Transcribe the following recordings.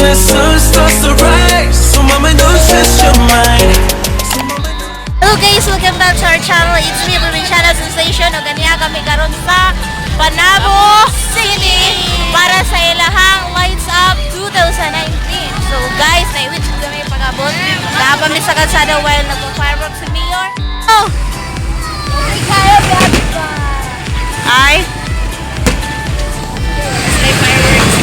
The sun starts to rise. So mama knows that you're mine. Hello guys! Welcome back to our channel. It's me, Provinciana Sensation. O ganiya kami karon sa Panabo City para sa ilahang Lights Up 2019. So guys, naiwit kami pag-abot. Naa pa mi sa kalsada while nagpa-fireworks si Mayor. Oh! Ay! May fireworks.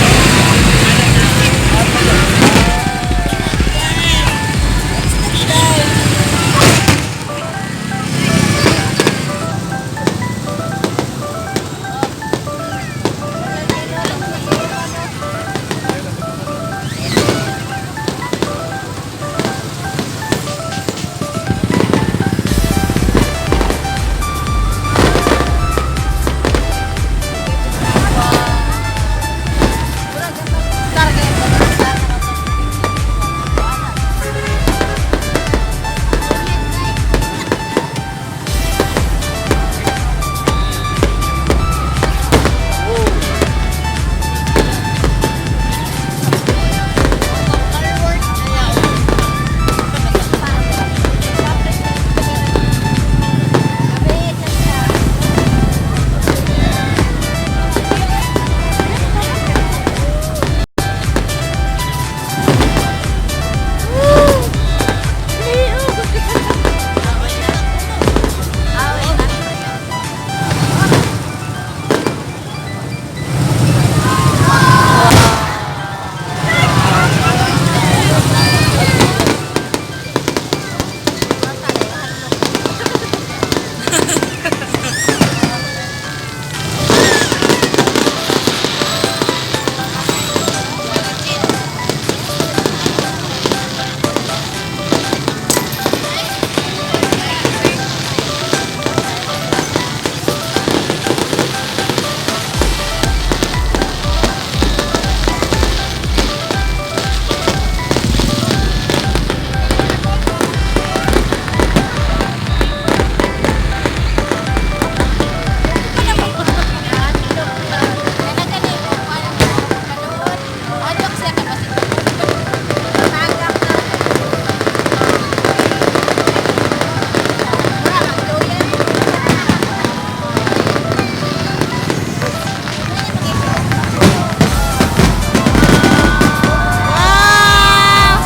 Wow!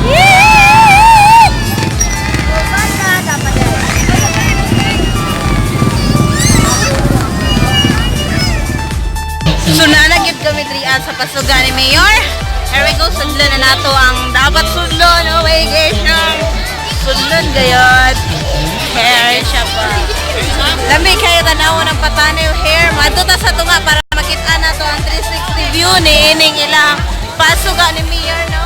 Yee! So naa na gyud kami diri sa pasuga ni Mayor. Here we go, sudlon na nato ang dapat sudlon. Oh my gosh. Sudlon gayod. Hair siya pa. Lami kayo tanaw ng patanaw hair. Madto ta sa tunga para makita nato ang 360 view ni ining ilang pasuga ni Mayor, no?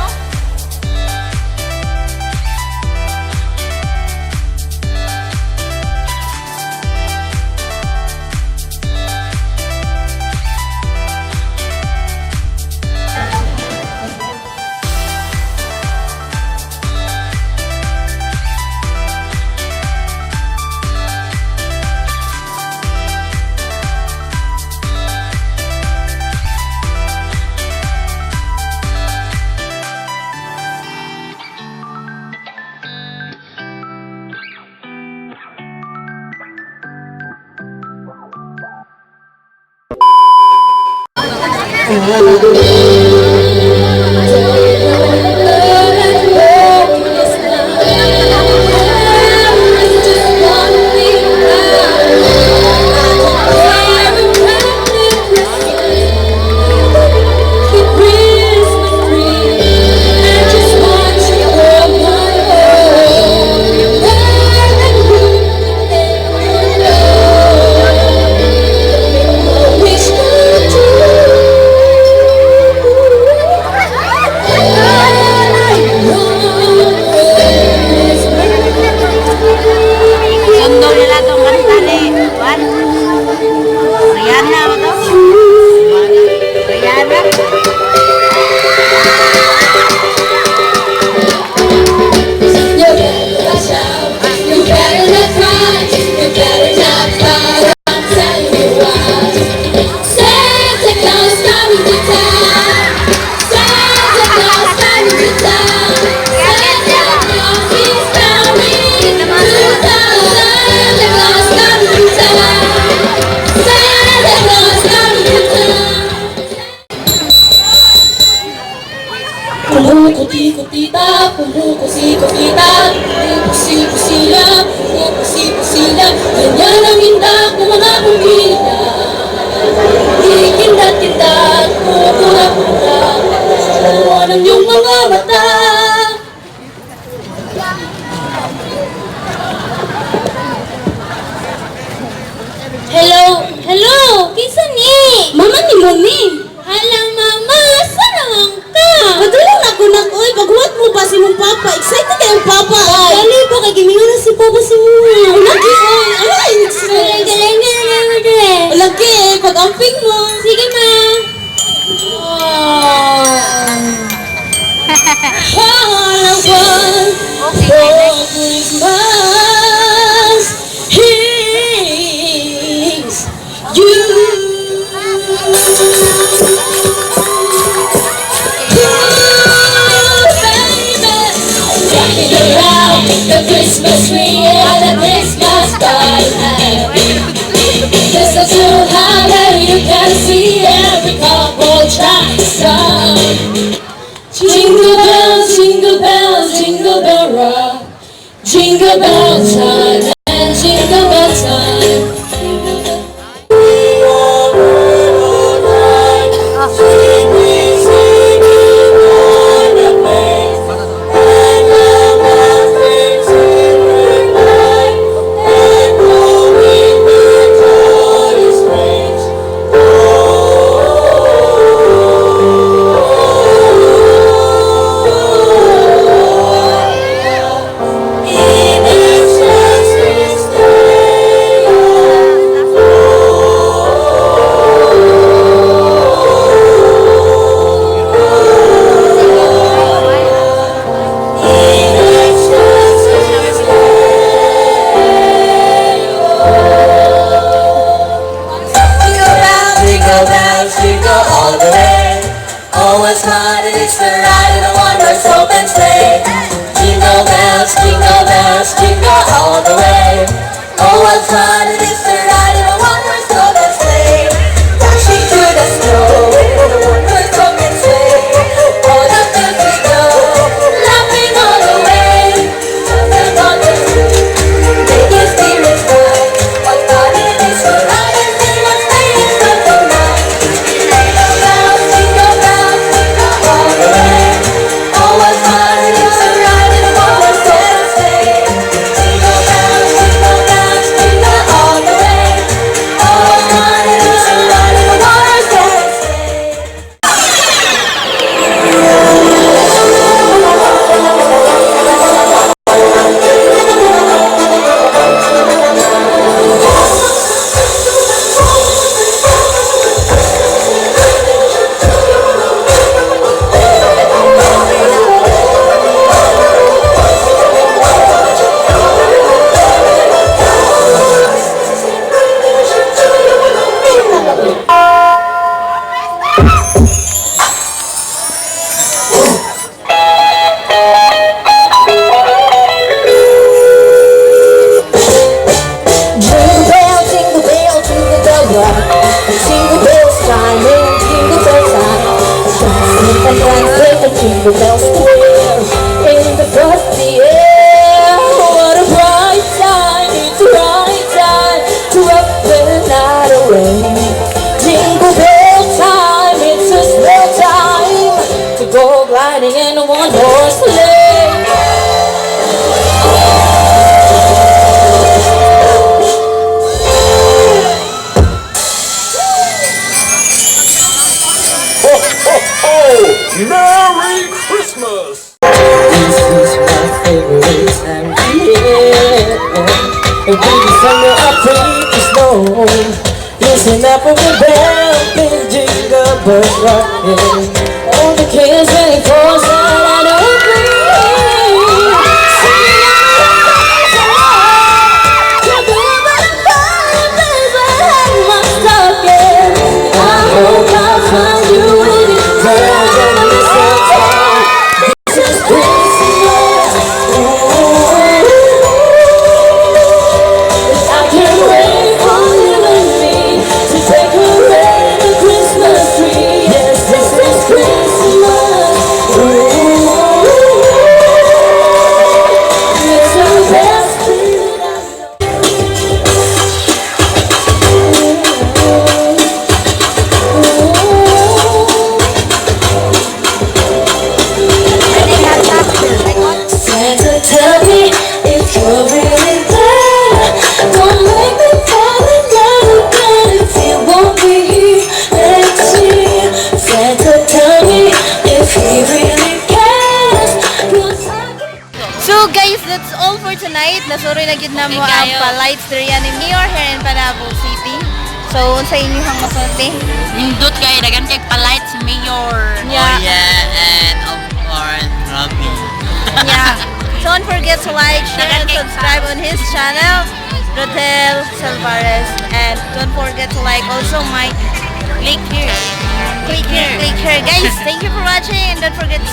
Wish come true. Kumukuti-kutita, kumukuti-kutita, kumukusi-kusila, kumukusi-kusila, ganyan ang indak ng mga bumbilya. Kikindat-kindat, kumukurap-kurap, buwan ang iyong mga mata. Hello, hello, kinsa ni? Mama ni Moni. Hala mama, asa naman ka? Padulong na ko nak oy, paghuwat mo ba si mong papa? Excited kayong papa ay. Dali ba kay gimingon na si papa si mama. Lagi oy, ano ay Galing galing galing mo dire. Lagi pag-amping mo. Sige ma. All I want Okay, for next. Christmas is you. Rocking around the Christmas tree and the Christmas party. Mistletoe high and you can see every couple trying to stop. Jingle bells, jingle bell rock. Jingle bell time and jingle bell time. Jingle bells, jingle all the way. Oh, what fun it is to ride in a one-horse open sleigh. Jingle bells, jingle all the way. Oh, what fun it is to ride in a one-horse open sleigh. Dashing through the snow in a one-horse open sleigh. O'er the fields we go, laughing all the way. Laughing all the way. Making spirits bright. What fun it is to ride and sing a sleigh in the night. Jingle bells, jingle all the way. Oh, what fun it is to ride in a one-horse open sleigh. Jingle bells, jingle all the way. Oh, what fun it is to ride in a one-horse open sleigh. Jingle bell, jingle bell rock. Jingle bells chime in jingle bell time. Dancing and dancing in Jingle Bell Square in the frosty air. What a bright time, it's the right time to rock the night away. Jingle bell time, it's a swell time to go gliding in a one-horse sleigh. Ho, ho, ho! Merry Christmas! This is my favorite time of year. And baby, summer I pray to snow. Listen up for the bell, big jingle bells rocking. All the kids ready for Santa to play. Singing out my stocking. I hope I'll find you in the bells on the mistletoe. This is Christmas. Ooh. I can't wait for you and me to decorate the Christmas tree. Yes, this is Christmas. Ooh. That's all for tonight. Nasuroy na gyud namo Okay, ang kayo. Pa-lights diri ni Mayor here in Panabo City. So, sa inyong masulti? Nindot kay daghan kay pa-light si Mayor. Yeah. Oh yeah, and of course, Robbie. Yeah. Don't forget to like, share, and subscribe on his channel, Rodel Salvarez. And don't forget to like also my Click here. Click here, click here. Guys, thank you for watching and don't forget to